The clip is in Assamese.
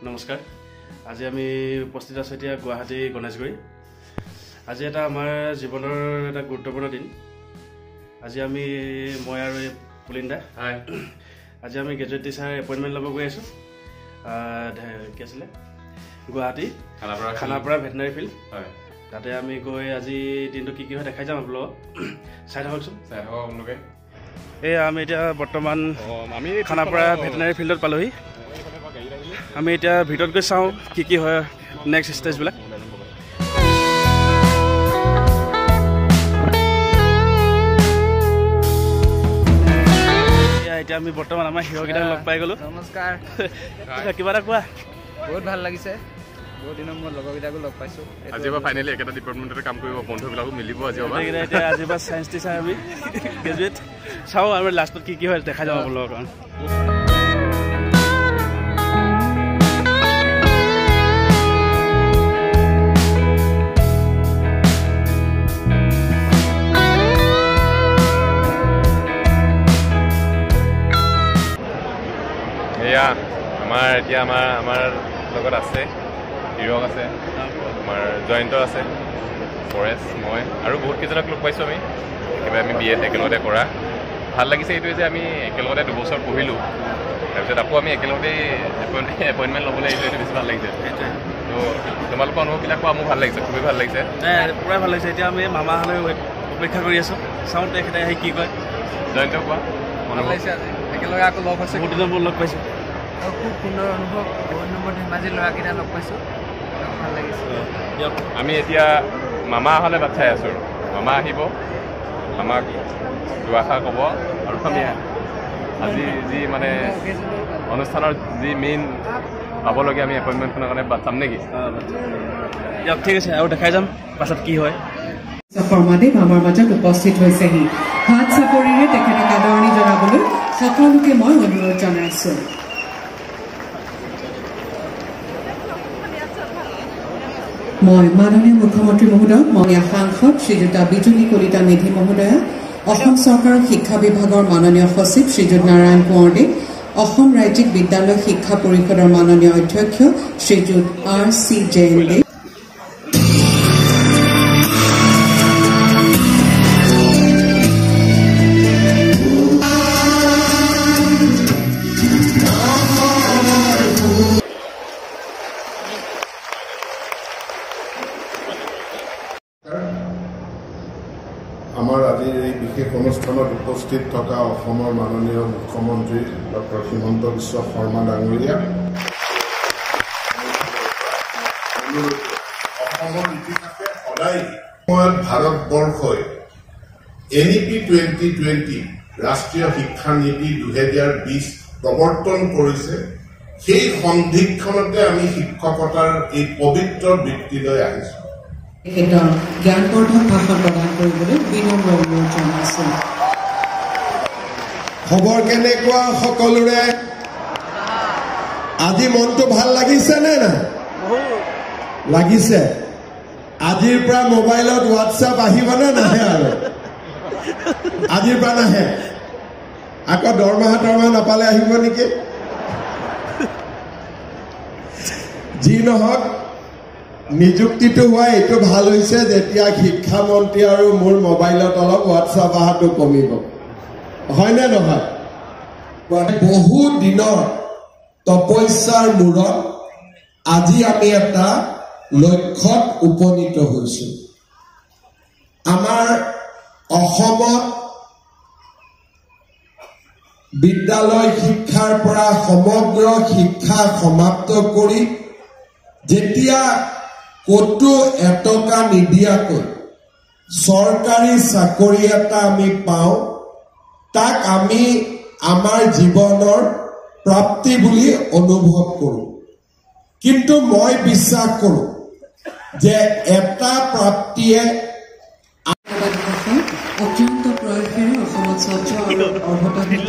নমস্কাৰ। আজি আমি উপস্থিত আছোঁ এতিয়া গুৱাহাটী গণেশগুৰি। আজি এটা আমাৰ জীৱনৰ এটা গুৰুত্বপূৰ্ণ দিন। আজি আমি মই আৰু এই পুলিন দা, আজি আমি গ্ৰেজুৱেট টিচাৰ এপইণ্টমেণ্ট ল'ব গৈ আছোঁ। কি আছিলে, গুৱাহাটী খানাপাৰা ভেটেনাৰী ফিল্ড। তাতে আমি গৈ আজি দিনটো কি কি হয় দেখাই যাম আপোনালোকক, চাই থাককচোন। চাই থাকক আপোনালোকে। এই আমি এতিয়া বৰ্তমান আমি খানাপাৰা ভেটেনাৰী ফিল্ডত পালোহি। আমি এতিয়া ভিতৰত গৈ চাওঁ কি কি হয় নেক্সট ষ্টেজবিলাক। এতিয়া আমি বৰ্তমান আমাৰ হিৰ'কেইটাক লগ পাই গ'লোঁ। নমস্কাৰ। কিবা এটা কোৱা। বহুত ভাল লাগিছে, বহুত দিনৰ মূৰত লগৰকেইটাকো লগ পাইছোঁ। আজিৰ পৰা ফাইনেলি একেটা ডিপাৰ্টমেণ্টতে কাম কৰিব, বন্ধুবিলাকো মিলিব আজি। এতিয়া আজিৰ পৰা চায়েন্স টিচাৰ আমি গ্ৰেজুৱেট। চাওঁ আৰু লাষ্টত কি কি হয় দেখাই যাম আপোনালোকৰ কাৰণে। এয়া আমাৰ এতিয়া আমাৰ লগত আছে হিৰক আছে, আমাৰ জয়ন্ত আছে, পৰেশ, মই আৰু বহুত কেইজনক লগ পাইছোঁ। আমি একেবাৰে আমি বি এড একেলগতে কৰা। ভাল লাগিছে এইটোৱে যে আমি একেলগতে 2 বছৰ পঢ়িলোঁ, তাৰপিছত আকৌ আমি একেলগতে এপইণ্টমেণ্ট ল'বলৈ আহিছোঁ। এইটো বেছি ভাল লাগিছে। ত' তোমালোকৰ অনুভৱবিলাক কোৱা। মোৰ ভাল লাগিছে, খুবেই ভাল লাগিছে। পূৰা ভাল লাগিছে। এতিয়া আমি মামালৈ অপেক্ষা কৰি আছোঁ, চাওঁ তেখেতে আহি কি কয়। জয়ন্ত কোৱা। ভাল লাগিছে আজি একেলগে আকৌ লগ হৈছে, বহুত দিনৰ মূৰত লগ পাইছোঁ। খুব সুন্দৰ অনুভৱ। বহুত দিনৰ মূৰত ধেমাজিৰ ল'ৰাকেইটা লগ পাইছোঁ, ভাল লাগিছে। দিয়ক। আমি এতিয়া মামা অহালৈ বাট চাই আছোঁ। আৰু মামা আহিব, আমাক দুআষাৰ ক'ব আৰু আমি আজি যি মানে অনুষ্ঠানৰ যি মেইন পাবলগীয়া আমি এপইণ্টমেণ্টখনৰ কাৰণে বাট চাম নেকি? দিয়ক, ঠিক আছে। আৰু দেখাই যাম পাছত কি হয়। শৰ্মাদেৱ আমাৰ মাজত উপস্থিত হৈছেহি। হাত চাপৰিৰে তেখেতক আদৰণি জনাবলৈ সকলোকে মই অনুৰোধ জনাইছো। মই মাননীয় মুখ্যমন্ত্ৰী মহোদয়ক, মাননীয় সাংসদ শ্ৰীযুতা বিজুলী কলিতা মেধি মহোদয়া, অসম চৰকাৰৰ শিক্ষা বিভাগৰ মাননীয় সচিব শ্ৰীযুত নাৰায়ণ কোঁৱৰদেৱ, অসম ৰাজ্যিক বিদ্যালয় শিক্ষা পৰিষদৰ মাননীয় অধ্যক্ষ শ্ৰীযুত আৰ চি জৈন দেৱ, আমাৰ আজিৰ এই বিশেষ অনুষ্ঠানত উপস্থিত থকা অসমৰ মাননীয় মুখ্যমন্ত্ৰী ডক্টৰ হিমন্ত বিশ্ব শৰ্মা ডাঙৰীয়া, অসমৰ ইতিহাসে সদায় সময়ত ভাৰতবৰ্ষই এনইপি 2020 ৰাষ্ট্ৰীয় শিক্ষানীতি 2020 প্ৰৱৰ্তন কৰিছে, সেই সন্ধিক্ষণতে আমি শিক্ষকতাৰ এই পবিত্ৰ বৃত্তিলৈ আহিছোঁ। তেখেতৰ জ্ঞানবৰ্ধক ভাষণ প্ৰদান কৰিবলৈ বিনম্ৰ অনুৰোধ জনাইছো। খবৰ কেনেকুৱা সকলোৰে? আজি মনটো ভাল লাগিছে নে নাই? লাগিছে। আজিৰ পৰা মোবাইলত হোৱাটছআপ আহিবনে নাহে? আৰু আজিৰ পৰা নাহে। আকৌ দৰমহা তৰমহা নাপালে আহিব নেকি? যি নহওক, নিযুক্তিটো হোৱা এইটো ভাল হৈছে, যেতিয়া শিক্ষামন্ত্ৰী আৰু মোৰ মোবাইলত অলপ হোৱাটছআপ অহাটো কমিব, হয়নে নহয়? বহু দিনৰ তপস্যাৰ মূৰত আজি আমি এটা লক্ষ্যত উপনীত হৈছো। আমাৰ অসমত বিদ্যালয় শিক্ষাৰ পৰা সমগ্ৰ শিক্ষা সমাপ্ত কৰি যেতিয়া ক'তো এটকা নিদিয়াকৈ চৰকাৰী চাকৰি এটা আমি পাওঁ, তাক আমি আমাৰ জীৱনৰ প্ৰাপ্তি বুলি অনুভৱ কৰোঁ। কিন্তু মই বিশ্বাস কৰোঁ যে এটা প্ৰাপ্তিয়ে ভাষা অত্যন্ত প্ৰয়াসেৰে অসমত স্বচ্ছ আৰু অৰ্হতাভিত্তিক